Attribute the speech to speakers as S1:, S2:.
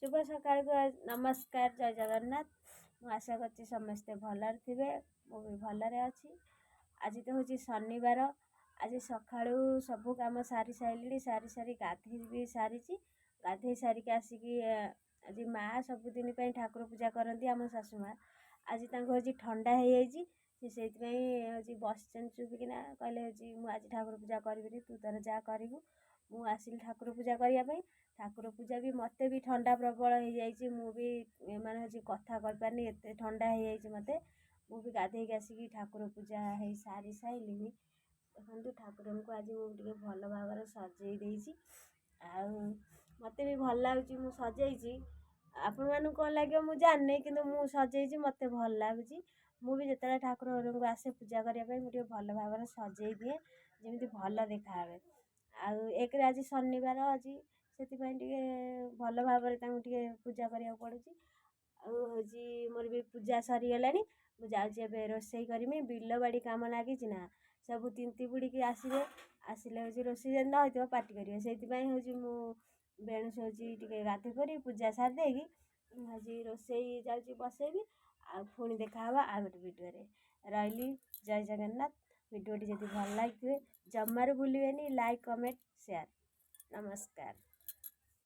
S1: ଶୁଭ ସକାଳକୁ ନମସ୍କାର, ଜୟ ଜଗନ୍ନାଥ। ମୁଁ ଆଶା କରୁଛି ସମସ୍ତେ ଭଲରେ ଥିବେ, ମୁଁ ବି ଭଲରେ ଅଛି। ଆଜି ତ ହେଉଛି ଶନିବାର। ଆଜି ସକାଳୁ ସବୁ କାମ ସାରି ସାରିଲିଣି, ସାରି ସାରି ଗାଧେଇ ବି ସାରିଛି। ଗାଧେଇ ସାରିକି ଆସିକି ଆଜି ମା ସବୁଦିନ ପାଇଁ ଠାକୁର ପୂଜା କରନ୍ତି, ଆମ ଶାଶୁ ମା। ଆଜି ତାଙ୍କୁ ହେଉଛି ଥଣ୍ଡା ହେଇଯାଇଛି, ସେ ସେଇଥିପାଇଁ ହେଉଛି ବସିଛନ୍ତି ଚୁପିକିନା। କହିଲେ ହେଉଛି ମୁଁ ଆଜି ଠାକୁର ପୂଜା କରିବିନି, ତୁ ତୋର ଯାହା କରିବୁ। ମୁଁ ଆସିଲି ଠାକୁର ପୂଜା କରିବା ପାଇଁ। ଠାକୁର ପୂଜା ବି, ମୋତେ ବି ଥଣ୍ଡା ପ୍ରବଳ ହେଇଯାଇଛି। ମୁଁ ବି ମାନେ ହେଉଛି କଥା କହିପାରୁନି, ଏତେ ଥଣ୍ଡା ହେଇଯାଇଛି ମୋତେ। ମୁଁ ବି ଗାଧେଇକି ଆସିକି ଠାକୁର ପୂଜା ହେଇ ସାରି ସାରିଲିଣି। ଦେଖନ୍ତୁ, ଠାକୁରଙ୍କୁ ଆଜି ମୁଁ ଟିକେ ଭଲ ଭାବରେ ସଜେଇ ଦେଇଛି ଆଉ ମୋତେ ବି ଭଲ ଲାଗୁଛି। ମୁଁ ସଜେଇଛି, ଆପଣମାନଙ୍କୁ କ'ଣ ଲାଗିବ ମୁଁ ଜାଣିନି, କିନ୍ତୁ ମୁଁ ସଜେଇଛି, ମୋତେ ଭଲ ଲାଗୁଛି। ମୁଁ ବି ଯେତେବେଳେ ଠାକୁର ଘରକୁ ଆସେ ପୂଜା କରିବା ପାଇଁ, ମୁଁ ଟିକେ ଭଲ ଭାବରେ ସଜେଇ ଦିଏ, ଯେମିତି ଭଲ ଦେଖାହେବେ। ଆଉ ଏକରେ ଆଜି ଶନିବାର, ଆଜି ସେଥିପାଇଁ ଟିକେ ଭଲ ଭାବରେ ତାଙ୍କୁ ଟିକେ ପୂଜା କରିବାକୁ ପଡ଼ୁଛି। ଆଉ ହେଉଛି ମୋର ବି ପୂଜା ସରିଗଲାଣି, ମୁଁ ଯାଉଛି ଏବେ ରୋଷେଇ କରିମି। ବିଲବାଡ଼ି କାମ ଲାଗିଛି ନା, ସବୁ ତିନ୍ତି ବୁଡ଼ିକି ଆସିବେ। ଆସିଲେ ହେଉଛି ରୋଷେଇ ଯଦି ନ ହେଇଥିବ ପାଟି କରିବେ। ସେଇଥିପାଇଁ ହେଉଛି ମୁଁ ବେଣୁଷ ହେଉଛି ଟିକେ ଗାଧୋଇ ପଡ଼ି ପୂଜା ସାରି ଦେଇକି ହେଉଛି ରୋଷେଇ ଯାଉଛି ବସେଇବି। ଆଉ ପୁଣି ଦେଖାହେବ ଆଉ ଗୋଟେ ଭିଡ଼ିଓରେ। ରହିଲି, ଜୟ ଜଗନ୍ନାଥ। ଭିଡ଼ିଓଟି ଯଦି ଭଲ ଲାଗିଥିବେ, ଜମାରୁ ଭୁଲିବେନି ଲାଇକ୍, କମେଣ୍ଟ, ସେୟାର। ନମସ୍କାର।